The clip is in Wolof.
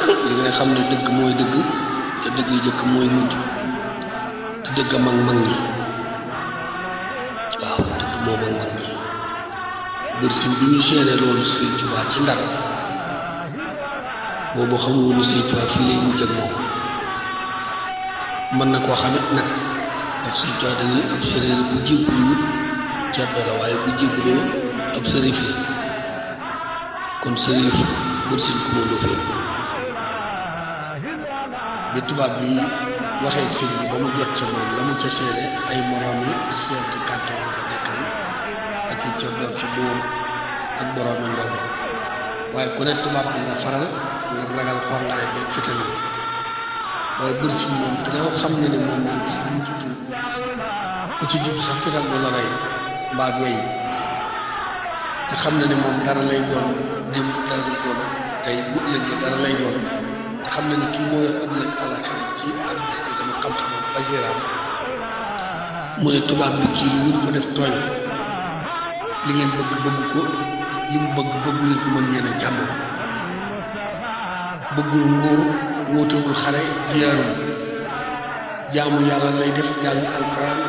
li ngay xam ne dëgg mooy dëgg te dëgg yi jëkk mooy mujj te dëgg mag ñi waaw dëgg moo mag ñi Bërsin bi ñu seere loolu Sëriñ Tuubaa ci Ndar boobu xamul woon Sëriñ Tuubaa fii lay mujj ak moom mën na koo xamit nag ndax Sëriñ Tuubaa dañuy ab séréer bu jébbaluwut ceddo la waaye bu jébbaloo ab sërif la kon sërif Bërsin ku ma Ndofeen bi tubaab bi waxee ak sëñ bi ba mu jot ca moom la mu ca seede ay moroomi chef de canton yi fa nekkal ak i ceddo ak i buur ak boroomi ndombo waaye ku ne tubaab bi nga faral nga ragal xongaay ba fital yi waaye Bërsin moom gannaaw xam na ne moom la bis bu mu judd ku ci judd sax fital du la rey mbaa weñ te xam na ne moom dara lay doon démb dara lay doon tey bu ëllëgee dara lay doon te xam na ne kii moo yor àdduna ak àllaaxira ci ak gis nga dama xam-xamam basiraam mu ne tubaab bi kii lu ngeen ko def tooñ ko li ngeen bëgg bëgg ko li mu bëgg bëggu leen ko mën ngeen a jàmm bëggul nguur wóotewul xare jiyaarul jaamu yàlla lay def jàngi alxuraan